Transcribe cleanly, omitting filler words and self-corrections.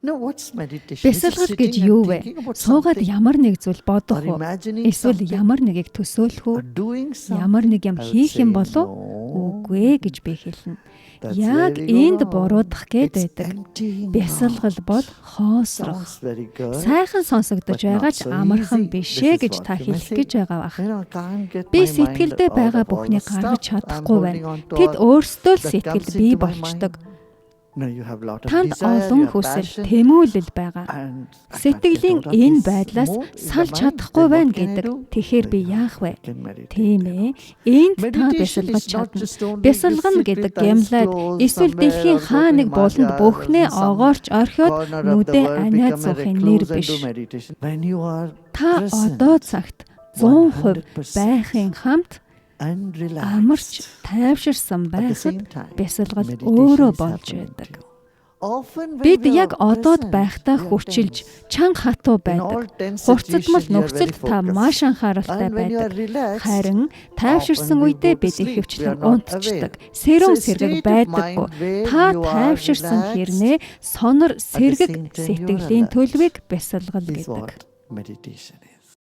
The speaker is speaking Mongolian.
Бясалгал гэж юу вэ? Суугаад ямар нэг зүйл бодох уу? Эсвэл ямар нэгийг төсөөлөх үү? Ямар нэг юм хийх юм болов? Үгүй ээ гэж би хэлнэ. Яг энд буруудах гээд байдаг. Бясалгал бол хоосрох. Сайхан сонсогдож байгаа ч амархан биш ээ гэж та хэлэх гэж байгаа бах. Би сэтгэлдээ байгаа бүхнийг гаргаж чадахгүй байна. Тэд өөрсдөө л сэтгэл бий болчдог. Танд олон хүсэл, тэмүүлэл байгаа. Сэтгэлийн энэ байдлаас салж чадахгүй байна гэдэг. Тэгэхээр би яах вэ? Тийм ээ. Энд та бясалгаж чадна. Бясалгана гэдэг гямлаад эсвэл дэлхийн хаа нэг буланд бүхнээ огоорч орхиод нүдээ аниад суухын нэр биш. Та одоо цагт 100% байхын хамт амарч тайвширсан байхад бясалгал өөрөө болж байдаг. Бид яг одоод байхдаа хүчилж, чанга хатуу байдаг. Хурцдмал нөхцөлд та маш анхааралтай байдаг. Харин тайвширсан үедээ бид ихэвчлэн унтчихдаг. Сэрүүн сэргэг байдаггүй. Та тайвширсан хэрнээ сонор сэргэг сэтгэлийн төлөвийг бясалгал гэдэг.